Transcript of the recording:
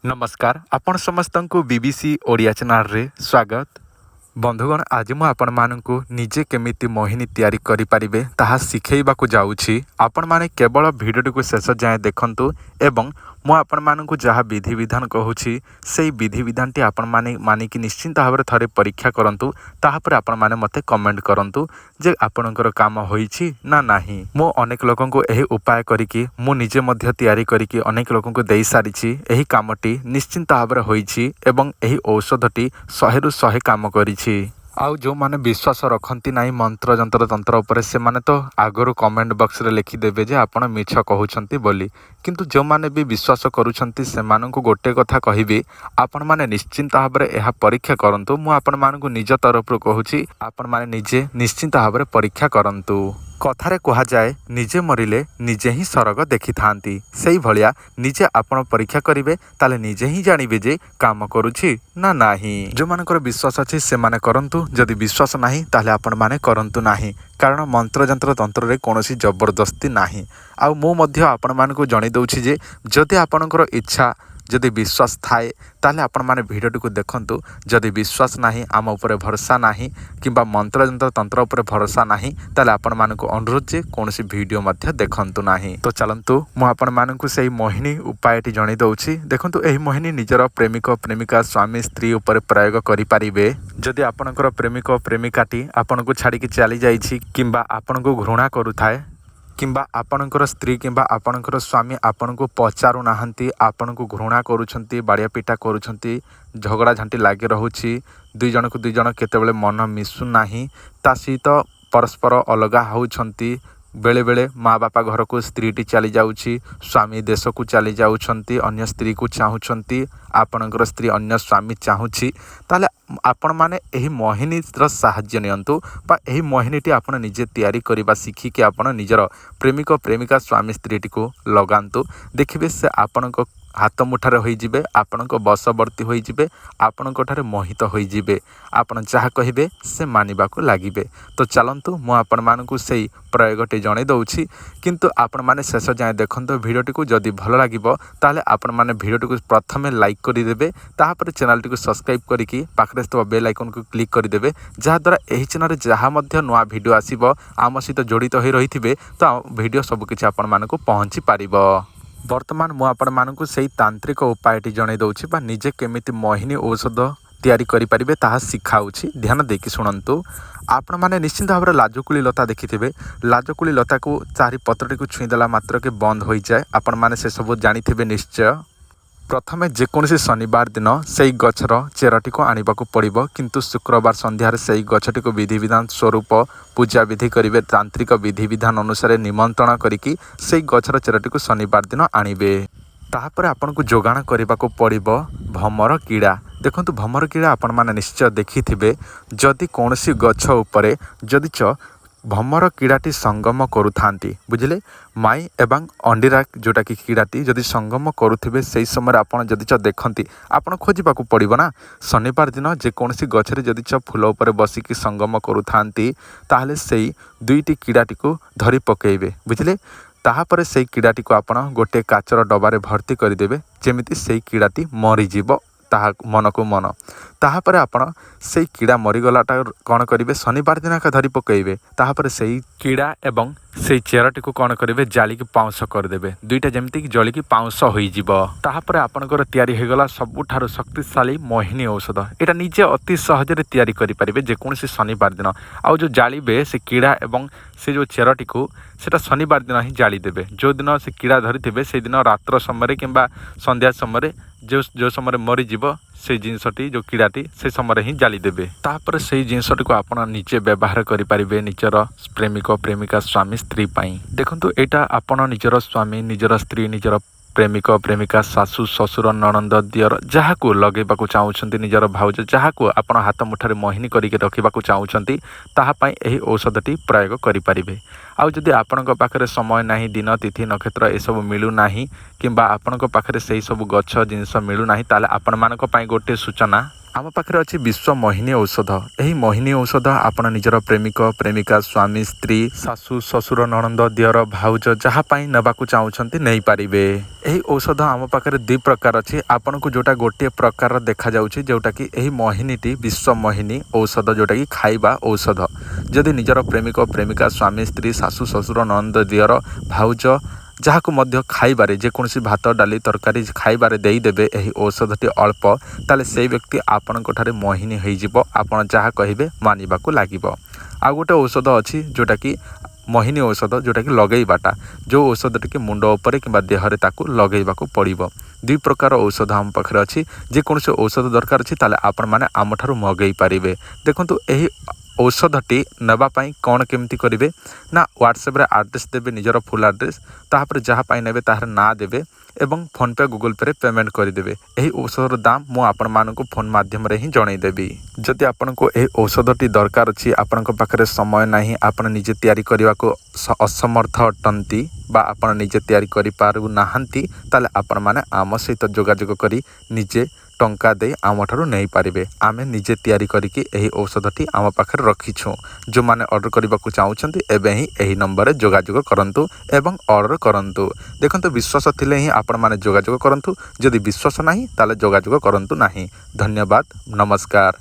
ନମସ୍କାର, ଆପଣ ସମସ୍ତଙ୍କୁ ବିବିସି ଓଡ଼ିଆ ଚ୍ୟାନେଲରେ ସ୍ୱାଗତ। ବନ୍ଧୁଗଣ, ଆଜି ମୁଁ ଆପଣମାନଙ୍କୁ ନିଜେ କେମିତି ମୋହିନୀ ତିଆରି କରିପାରିବେ ତାହା ଶିଖେଇବାକୁ ଯାଉଛି। ଆପଣମାନେ କେବଳ ଭିଡ଼ିଓଟିକୁ ଶେଷ ଯାଏଁ ଦେଖନ୍ତୁ ଏବଂ ମୁଁ ଆପଣମାନଙ୍କୁ ଯାହା ବିଧିବିଧାନ କହୁଛି, ସେଇ ବିଧିବିଧାନଟି ଆପଣମାନେ ମାନିକି ନିଶ୍ଚିନ୍ତ ଭାବରେ ଥରେ ପରୀକ୍ଷା କରନ୍ତୁ। ତାହାପରେ ଆପଣମାନେ ମୋତେ କମେଣ୍ଟ କରନ୍ତୁ ଯେ ଆପଣଙ୍କର କାମ ହୋଇଛି ନା ନାହିଁ। ମୁଁ ଅନେକ ଲୋକଙ୍କୁ ଏହି ଉପାୟ କରିକି, ମୁଁ ନିଜେ ମଧ୍ୟ ତିଆରି କରିକି ଅନେକ ଲୋକଙ୍କୁ ଦେଇସାରିଛି। ଏହି କାମଟି ନିଶ୍ଚିନ୍ତ ଭାବରେ ହୋଇଛି ଏବଂ ଏହି ଔଷଧଟି 100ରୁ 100 କାମ କରିଛି। ଆଉ ଯେଉଁମାନେ ବିଶ୍ୱାସ ରଖନ୍ତି ନାହିଁ ମନ୍ତ୍ର, ଯନ୍ତ୍ର, ତନ୍ତ୍ର ଉପରେ, ସେମାନେ ତ ଆଗରୁ କମେଣ୍ଟ ବକ୍ସରେ ଲେଖିଦେବେ ଯେ ଆପଣ ମିଛ କହୁଛନ୍ତି ବୋଲି। କିନ୍ତୁ ଯେଉଁମାନେ ବି ବିଶ୍ୱାସ କରୁଛନ୍ତି, ସେମାନଙ୍କୁ ଗୋଟେ କଥା କହିବି, ଆପଣମାନେ ନିଶ୍ଚିନ୍ତ ଭାବରେ ଏହା ପରୀକ୍ଷା କରନ୍ତୁ। ମୁଁ ଆପଣମାନଙ୍କୁ ନିଜ ତରଫରୁ କହୁଛି, ଆପଣମାନେ ନିଜେ ନିଶ୍ଚିନ୍ତ ଭାବରେ ପରୀକ୍ଷା କରନ୍ତୁ। କଥାରେ କୁହାଯାଏ, ନିଜେ ମରିଲେ ନିଜେ ହିଁ ସରଗ ଦେଖିଥାନ୍ତି। ସେଇଭଳିଆ ନିଜେ ଆପଣ ପରୀକ୍ଷା କରିବେ, ତାହେଲେ ନିଜେ ହିଁ ଜାଣିବେ ଯେ କାମ କରୁଛି ନା ନାହିଁ। ଯେଉଁମାନଙ୍କର ବିଶ୍ୱାସ ଅଛି, ସେମାନେ କରନ୍ତୁ। ଯଦି ବିଶ୍ୱାସ ନାହିଁ, ତାହେଲେ ଆପଣମାନେ କରନ୍ତୁ ନାହିଁ, କାରଣ ମନ୍ତ୍ରଯନ୍ତ୍ର ତନ୍ତ୍ରରେ କୌଣସି ଜବରଦସ୍ତି ନାହିଁ। ଆଉ ମୁଁ ମଧ୍ୟ ଆପଣମାନଙ୍କୁ ଜଣାଇ ଦେଉଛି ଯେ ଯଦି ଆପଣଙ୍କର ଇଚ୍ଛା, ଯଦି ବିଶ୍ୱାସ ଥାଏ, ତାହେଲେ ଆପଣମାନେ ଭିଡ଼ିଓଟିକୁ ଦେଖନ୍ତୁ। ଯଦି ବିଶ୍ୱାସ ନାହିଁ, ଆମ ଉପରେ ଭରସା ନାହିଁ କିମ୍ବା ମନ୍ତ୍ରଯନ୍ତ୍ର ତନ୍ତ୍ର ଉପରେ ଭରସା ନାହିଁ, ତାହେଲେ ଆପଣମାନଙ୍କୁ ଅନୁରୋଧ ଯେ କୌଣସି ଭିଡ଼ିଓ ମଧ୍ୟ ଦେଖନ୍ତୁ ନାହିଁ। ତ ଚାଲନ୍ତୁ, ମୁଁ ଆପଣମାନଙ୍କୁ ସେଇ ମୋହିନୀ ଉପାୟଟି ଜଣାଇ ଦେଉଛି। ଦେଖନ୍ତୁ, ଏହି ମୋହିନୀ ନିଜର ପ୍ରେମିକ, ପ୍ରେମିକା, ସ୍ୱାମୀ, ସ୍ତ୍ରୀ ଉପରେ ପ୍ରୟୋଗ କରିପାରିବେ। ଯଦି ଆପଣଙ୍କର ପ୍ରେମିକ, ପ୍ରେମିକାଟି ଆପଣଙ୍କୁ ଛାଡ଼ିକି ଚାଲିଯାଇଛି କିମ୍ବା ଆପଣଙ୍କୁ ଘୃଣା କରୁଥାଏ କିମ୍ବା ଆପଣଙ୍କର ସ୍ତ୍ରୀ କିମ୍ବା ଆପଣଙ୍କର ସ୍ୱାମୀ ଆପଣଙ୍କୁ ପଚାରୁନାହାନ୍ତି, ଆପଣଙ୍କୁ ଘୃଣା କରୁଛନ୍ତି, ବାଡ଼ିଆ ପିଟା କରୁଛନ୍ତି, ଝଗଡ଼ା ଝାଣ୍ଟି ଲାଗି ରହୁଛି, ଦୁଇ ଜଣକୁ ଦୁଇ ଜଣ କେତେବେଳେ ମନ ମିଶୁନାହିଁ, ତା ସହିତ ପରସ୍ପର ଅଲଗା ହେଉଛନ୍ତି, ବେଳେବେଳେ ମା ବାପା ଘରକୁ ସ୍ତ୍ରୀଟି ଚାଲି ଯାଉଛି, ସ୍ୱାମୀ ଦେଶକୁ ଚାଲି ଯାଉଛନ୍ତି, ଅନ୍ୟ ସ୍ତ୍ରୀକୁ ଚାହୁଁଛନ୍ତି, ଆପଣଙ୍କର ସ୍ତ୍ରୀ ଅନ୍ୟ ସ୍ୱାମୀ ଚାହୁଁଛି, ତାହେଲେ ଆପଣମାନେ ଏହି ମୋହିନୀର ସାହାଯ୍ୟ ନିଅନ୍ତୁ ବା ଏହି ମୋହିନୀଟି ଆପଣ ନିଜେ ତିଆରି କରିବା ଶିଖିକି ଆପଣ ନିଜର ପ୍ରେମିକ, ପ୍ରେମିକା, ସ୍ୱାମୀ, ସ୍ତ୍ରୀଟିକୁ ଲଗାନ୍ତୁ। ଦେଖିବେ, ସେ ଆପଣଙ୍କ ହାତ ମୁଠାରେ ହୋଇଯିବେ, ଆପଣଙ୍କ ବଶବର୍ତ୍ତୀ ହୋଇଯିବେ, ଆପଣଙ୍କ ଠାରେ ମୋହିତ ହୋଇଯିବେ। ଆପଣ ଯାହା କହିବେ, ସେ ମାନିବାକୁ ଲାଗିବେ। ତ ଚାଲନ୍ତୁ, ମୁଁ ଆପଣମାନଙ୍କୁ ସେଇ ପ୍ରୟୋଗଟି ଜଣାଇ ଦେଉଛି, କିନ୍ତୁ ଆପଣମାନେ ଶେଷ ଯାଏଁ ଦେଖନ୍ତୁ ଭିଡ଼ିଓଟିକୁ। ଯଦି ଭଲ ଲାଗିବ, ତାହେଲେ ଆପଣମାନେ ଭିଡ଼ିଓଟିକୁ ପ୍ରଥମେ ଲାଇକ୍ କରିଦେବେ, ତାହାପରେ ଚ୍ୟାନେଲଟିକୁ ସବସ୍କ୍ରାଇବ୍ କରିକି ପାଖରେ ଥିବା ବେଲ୍ ଆଇକନ୍କୁ କ୍ଲିକ୍ କରିଦେବେ, ଯାହାଦ୍ୱାରା ଏହି ଚ୍ୟାନେଲରେ ଯାହା ମଧ୍ୟ ନୂଆ ଭିଡ଼ିଓ ଆସିବ, ଆମ ସହିତ ଜଡ଼ିତ ହୋଇ ରହିଥିବେ ତ ଭିଡ଼ିଓ ସବୁକିଛି ଆପଣମାନଙ୍କୁ ପହଞ୍ଚି ପାରିବ। ବର୍ତ୍ତମାନ ମୁଁ ଆପଣମାନଙ୍କୁ ସେଇ ତାନ୍ତ୍ରିକ ଉପାୟଟି ଜଣାଇ ଦେଉଛି ବା ନିଜେ କେମିତି ମୋହିନୀ ଔଷଧ ତିଆରି କରିପାରିବେ ତାହା ଶିଖାଉଛି। ଧ୍ୟାନ ଦେଇକି ଶୁଣନ୍ତୁ। ଆପଣମାନେ ନିଶ୍ଚିନ୍ତ ଭାବରେ ଲାଜକୁଳି ଲତା ଦେଖିଥିବେ। ଲାଜକୁଳି ଲତାକୁ ଚାରି ପତ୍ରଟିକୁ ଛୁଇଁଦେଲା ମାତ୍ରକେ ବନ୍ଦ ହୋଇଯାଏ। ଆପଣମାନେ ସେସବୁ ଜାଣିଥିବେ ନିଶ୍ଚୟ। ପ୍ରଥମେ ଯେକୌଣସି ଶନିବାର ଦିନ ସେଇ ଗଛର ଚେରଟିକୁ ଆଣିବାକୁ ପଡ଼ିବ, କିନ୍ତୁ ଶୁକ୍ରବାର ସନ୍ଧ୍ୟାରେ ସେଇ ଗଛଟିକୁ ବିଧିବିଧାନ ସ୍ୱରୂପ ପୂଜା ବିଧି କରିବେ। ତାନ୍ତ୍ରିକ ବିଧିବିଧାନ ଅନୁସାରେ ନିମନ୍ତ୍ରଣ କରିକି ସେଇ ଗଛର ଚେରଟିକୁ ଶନିବାର ଦିନ ଆଣିବେ। ତାହାପରେ ଆପଣଙ୍କୁ ଯୋଗାଣ କରିବାକୁ ପଡ଼ିବ ଭମର କିଡ଼ା। ଦେଖନ୍ତୁ, ଭମର କିଡ଼ା ଆପଣମାନେ ନିଶ୍ଚୟ ଦେଖିଥିବେ। ଯଦି କୌଣସି ଗଛ ଉପରେ ଯଦି ଚ ଭମର କିଡ଼ାଟି ସଙ୍ଗମ କରୁଥାନ୍ତି, ବୁଝିଲେ, ମାଇ ଏବଂ ଅଣ୍ଡିରା ଯେଉଁଟାକି କିଡ଼ାଟି ଯଦି ସଙ୍ଗମ କରୁଥିବେ, ସେଇ ସମୟରେ ଆପଣ ଯଦି ଚ ଦେଖନ୍ତି, ଆପଣ ଖୋଜିବାକୁ ପଡ଼ିବ ନା। ଶନିବାର ଦିନ ଯେକୌଣସି ଗଛରେ ଯଦି ଚ ଫୁଲ ଉପରେ ବସିକି ସଙ୍ଗମ କରୁଥାନ୍ତି, ତାହେଲେ ସେଇ ଦୁଇଟି କିଡ଼ାଟିକୁ ଧରି ପକାଇବେ, ବୁଝିଲେ। ତାହାପରେ ସେଇ କିଡ଼ାଟିକୁ ଆପଣ ଗୋଟିଏ କାଚର ଡବାରେ ଭର୍ତ୍ତି କରିଦେବେ, ଯେମିତି ସେଇ କିଡ଼ାଟି ମରିଯିବ ତାହା ମନକୁ ମନ। ତାହାପରେ ଆପଣ ସେଇ କିଡ଼ା ମରିଗଲାଟା କ'ଣ କରିବେ? ଶନିବାର ଦିନ ଏକା ଧରି ପକାଇବେ। ତାହାପରେ ସେଇ କିଡ଼ା ଏବଂ ସେଇ ଚେରଟିକୁ କ'ଣ କରିବେ? ଜାଳିକି ପାଉଁଶ କରିଦେବେ ଦୁଇଟା, ଯେମିତିକି ଜଳିକି ପାଉଁଶ ହୋଇଯିବ। ତାହାପରେ ଆପଣଙ୍କର ତିଆରି ହୋଇଗଲା ସବୁଠାରୁ ଶକ୍ତିଶାଳୀ ମୋହିନୀ ଔଷଧ। ଏଇଟା ନିଜେ ଅତି ସହଜରେ ତିଆରି କରିପାରିବେ ଯେକୌଣସି ଶନିବାର ଦିନ। ଆଉ ଯେଉଁ ଜାଳିବେ ସେ କିଡ଼ା ଏବଂ ସେ ଯେଉଁ ଚେରଟିକୁ, ସେଇଟା ଶନିବାର ଦିନ ହିଁ ଜାଳିଦେବେ। ଯେଉଁଦିନ ସେ କିଡ଼ା ଧରିଥିବେ, ସେଇଦିନ ରାତ୍ର ସମୟରେ କିମ୍ବା ସନ୍ଧ୍ୟା ସମୟରେ, ଯେଉଁ ଯେଉଁ ସମୟରେ ମରିଯିବ ସେଇ ଜିନିଷଟି, ଯେଉଁ କିଡ଼ାଟି, ସେ ସମୟରେ ହିଁ ଜାଳିଦେବେ। ତାପରେ ସେଇ ଜିନିଷଟିକୁ ଆପଣ ନିଜେ ବ୍ୟବହାର କରିପାରିବେ ନିଜର ପ୍ରେମିକ, ପ୍ରେମିକା, ସ୍ୱାମୀ, ସ୍ତ୍ରୀ ପାଇଁ। ଦେଖନ୍ତୁ, ଏଇଟା ଆପଣ ନିଜର ସ୍ୱାମୀ, ନିଜର ସ୍ତ୍ରୀ, ନିଜର ପ୍ରେମିକ, ପ୍ରେମିକା, ଶାଶୁ, ଶ୍ୱଶୁର, ନଣନ୍ଦ, ଦିଅର, ଯାହାକୁ ଲଗେଇବାକୁ ଚାହୁଁଛନ୍ତି, ନିଜର ଭାଉଜ, ଯାହାକୁ ଆପଣ ହାତ ମୁଠାରେ ମୋହିନୀ କରିକି ରଖିବାକୁ ଚାହୁଁଛନ୍ତି, ତାହା ପାଇଁ ଏହି ଔଷଧଟି ପ୍ରୟୋଗ କରିପାରିବେ। ଆଉ ଯଦି ଆପଣଙ୍କ ପାଖରେ ସମୟ ନାହିଁ, ଦିନ, ତିଥି, ନକ୍ଷତ୍ର ଏସବୁ ମିଳୁନାହିଁ କିମ୍ବା ଆପଣଙ୍କ ପାଖରେ ସେଇ ସବୁ ଗଛ ଜିନିଷ ମିଳୁନାହିଁ, ତାହେଲେ ଆପଣମାନଙ୍କ ପାଇଁ ଗୋଟିଏ ସୂଚନା। ଆମ ପାଖରେ ଅଛି ବିଶ୍ୱ ମୋହିନୀ ଔଷଧ। ଏହି ମୋହିନୀ ଔଷଧ ଆପଣ ନିଜର ପ୍ରେମିକ, ପ୍ରେମିକା, ସ୍ୱାମୀ, ସ୍ତ୍ରୀ, ଶାଶୁ, ଶ୍ୱଶୁର, ନଣନ୍ଦ, ଦିଅର, ଭାଉଜ ଯାହା ପାଇଁ ନେବାକୁ ଚାହୁଁଛନ୍ତି ନେଇପାରିବେ। ଏହି ଔଷଧ ଆମ ପାଖରେ ଦୁଇ ପ୍ରକାର ଅଛି। ଆପଣଙ୍କୁ ଯେଉଁଟା ଗୋଟିଏ ପ୍ରକାରର ଦେଖାଯାଉଛି, ଯେଉଁଟାକି ଏହି ମୋହିନୀଟି ବିଶ୍ୱ ମୋହିନୀ ଔଷଧ, ଯେଉଁଟାକି ଖାଇବା ଔଷଧ। ଯଦି ନିଜର ପ୍ରେମିକ, ପ୍ରେମିକା, ସ୍ୱାମୀ, ସ୍ତ୍ରୀ, ଶାଶୁ, ଶ୍ୱଶୁର, ନଣନ୍ଦ, ଦିଅର, ଭାଉଜ ଯାହାକୁ ମଧ୍ୟ ଖାଇବାରେ ଯେକୌଣସି ଭାତ, ଡାଲି, ତରକାରୀ ଖାଇବାରେ ଦେଇଦେବେ ଏହି ଔଷଧଟି ଅଳ୍ପ, ତାହେଲେ ସେଇ ବ୍ୟକ୍ତି ଆପଣଙ୍କ ଠାରେ ମୋହିନୀ ହୋଇଯିବ। ଆପଣ ଯାହା କହିବେ ମାନିବାକୁ ଲାଗିବ। ଆଉ ଗୋଟେ ଔଷଧ ଅଛି ଯେଉଁଟାକି ମୋହିନୀ ଔଷଧ, ଯେଉଁଟାକି ଲଗେଇବାଟା, ଯେଉଁ ଔଷଧଟିକି ମୁଣ୍ଡ ଉପରେ କିମ୍ବା ଦେହରେ ତାକୁ ଲଗେଇବାକୁ ପଡ଼ିବ। ଦୁଇ ପ୍ରକାର ଔଷଧ ଆମ ପାଖରେ ଅଛି। ଯେକୌଣସି ଔଷଧ ଦରକାର ଅଛି, ତାହେଲେ ଆପଣମାନେ ଆମଠାରୁ ମଗେଇ ପାରିବେ। ଦେଖନ୍ତୁ, ଏହି ଔଷଧଟି ନେବା ପାଇଁ କ'ଣ କେମିତି କରିବେ ନା, ହ୍ୱାଟ୍ସଆପ୍ରେ ଆଡ୍ରେସ୍ ଦେବେ, ନିଜର ଫୁଲ୍ ଆଡ୍ରେସ୍, ତାପରେ ଯାହା ପାଇଁ ନେବେ ତାହାର ନାଁ ଦେବେ ଏବଂ ଫୋନ୍ପେ, ଗୁଗୁଲ୍ ପେରେ ପେମେଣ୍ଟ କରିଦେବେ। ଏହି ଔଷଧର ଦାମ ମୁଁ ଆପଣମାନଙ୍କୁ ଫୋନ୍ ମାଧ୍ୟମରେ ହିଁ ଜଣାଇଦେବି। ଯଦି ଆପଣଙ୍କୁ ଏହି ଔଷଧଟି ଦରକାର ଅଛି, ଆପଣଙ୍କ ପାଖରେ ସମୟ ନାହିଁ, ଆପଣ ନିଜେ ତିଆରି କରିବାକୁ ଅସମର୍ଥ ଅଟନ୍ତି ବା ଆପଣ ନିଜେ ତିଆରି କରିପାରୁନାହାନ୍ତି, ତାହେଲେ ଆପଣମାନେ ଆମ ସହିତ ଯୋଗାଯୋଗ କରି ନିଜେ ଟଙ୍କା ଦେଇ ଆମଠାରୁ ନେଇପାରିବେ। ଆମେ ନିଜେ ତିଆରି କରିକି ଏହି ଔଷଧଟି ଆମ ପାଖରେ ରଖିଛୁ। ଯେଉଁମାନେ ଅର୍ଡ଼ର କରିବାକୁ ଚାହୁଁଛନ୍ତି, ଏବେ ହିଁ ଏହି ନମ୍ବରରେ ଯୋଗାଯୋଗ କରନ୍ତୁ ଏବଂ ଅର୍ଡ଼ର କରନ୍ତୁ। ଦେଖନ୍ତୁ, ବିଶ୍ୱାସ ଥିଲେ ହିଁ ଆପଣମାନେ ଯୋଗାଯୋଗ କରନ୍ତୁ। ଯଦି ବିଶ୍ୱାସ ନାହିଁ, ତାହେଲେ ଯୋଗାଯୋଗ କରନ୍ତୁ ନାହିଁ। ଧନ୍ୟବାଦ, ନମସ୍କାର।